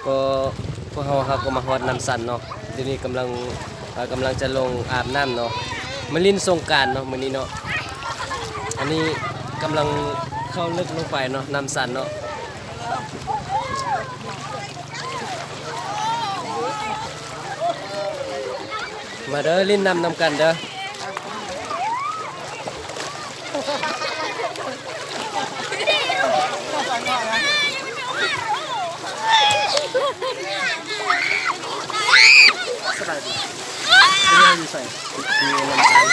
ກໍພວກເຮົາ ເຮົາກໍມາຮອດນ້ຳຊັນເນາະ. ດຽວນີ້ກຳລັງ ເອີ ກຳລັງຈະລົງອາບນ້ຳເນາະ ມາຫຼິ້ນສົງການເນາະມື້ນີ້ເນາະ. ອັນນີ້ກຳລັງເຂົ້າເລິກລົງໄປເນາະ ນ້ຳຊັນເນາະ. ມາເດີ້ ຫຼິ້ນນ້ຳນຳກັນເດີ້. ສະບາຍດີ. ເຮົາຢູ່ໃສ? ຢູ່ນ້ຳຊັນ.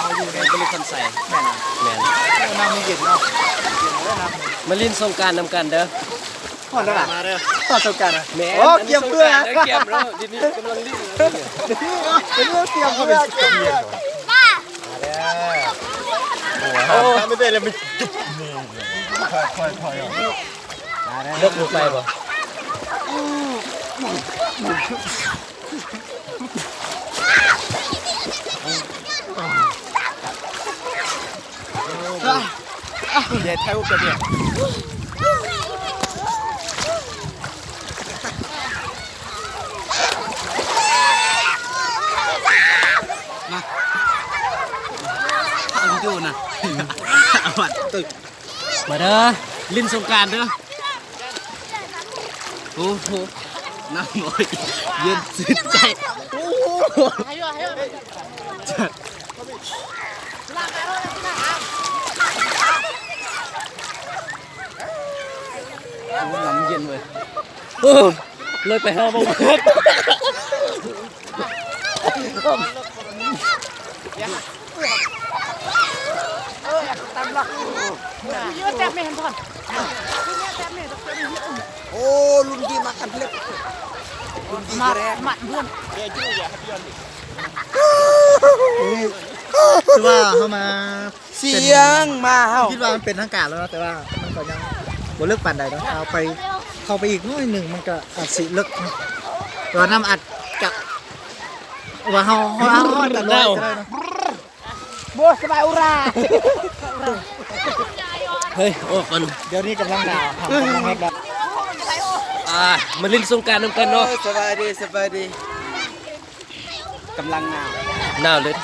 ເຮົາຢູ່ໃນບໍລິຄຳໄຊ. ແມ່ນ. ແມ່ນ. ໂອ້ ນ້ຳນີ້ເຢັນເນາະ. ເຢັນເດີ້ນ້ຳ. ມາຫຼິ້ນສົງການນຳກັນເດີ້. ຮອດແລ້ວລະ ມາເດີ້ ຮອດສົງການລະ. ແມ່ນ. ໂອ້ ກຽມເພື່ອ ກຽມເນາະ. ດຽວນີ້ກຳລັງຫຼິ້ນ ເປັນເລື່ອງກຽມເພື່ອ ກຽມເພື່ອ. ມາເດີ້. ໂອ້ ທຳໄດ້ແລ້ວມັນຈຸບນີ້. ຄ່ອຍໆ ຄ່ອຍໆ ອອກ. ເລິກລົງໄປບໍ່? ເດ ຖ່າຍຮູບກັນເດ. ມາ ເອົາວິດີໂອນະ. ມາເດີ້ ຫຼິ້ນສົງການເດີ້. ໂອ້ໂຫ ນ້ຳໂອ້ຍ ເຢັນຊື່ນໃຈ. ໂອ້ໂຫ ໂອ້ ນ້ຳເຢັນເວີຍ. ເອີ ເລີຍໄປຫາໝໍ. ໂອ້ ລຸ້ນດີມາກັນເພິ່ນ ລຸ້ນດີມາແລ້ວ ມາເພື່ອນ. ຄືວ່າເຮົາມາ ສຽງມາເຮົາ ຄິດວ່າມັນເປັນທາງການແລ້ວເນາະ ແຕ່ວ່າມັນກໍຍັງບໍ່ເລິກປານໃດເນາະ. ເອົາໄປ ເຂົ້າໄປອີກໜ້ອຍໜຶ່ງ ມັນກໍອາດຊິເລິກເນາະ ແຕ່ວ່ານ້ຳອາດຈະ ວ່າເຮົາ ເຮົາ ເຮົາອາດຈະລອຍກໍໄດ້ເນາະ. ໂບ ສະບາຍອຸຣາ. ເຮີ້ຍ ອອກກ່ອນ. ດຽວນີ້ກຳລັງໜາວ ກຳລັງເຮັດແລ້ວ. ອ່າ ມາຫຼິ້ນສົງການນຳກັນເນາະ. ໂອ້ຍ ສະບາຍດີ ສະບາຍດີ. ກຳລັງໜາວ ໜາວເລີຍ.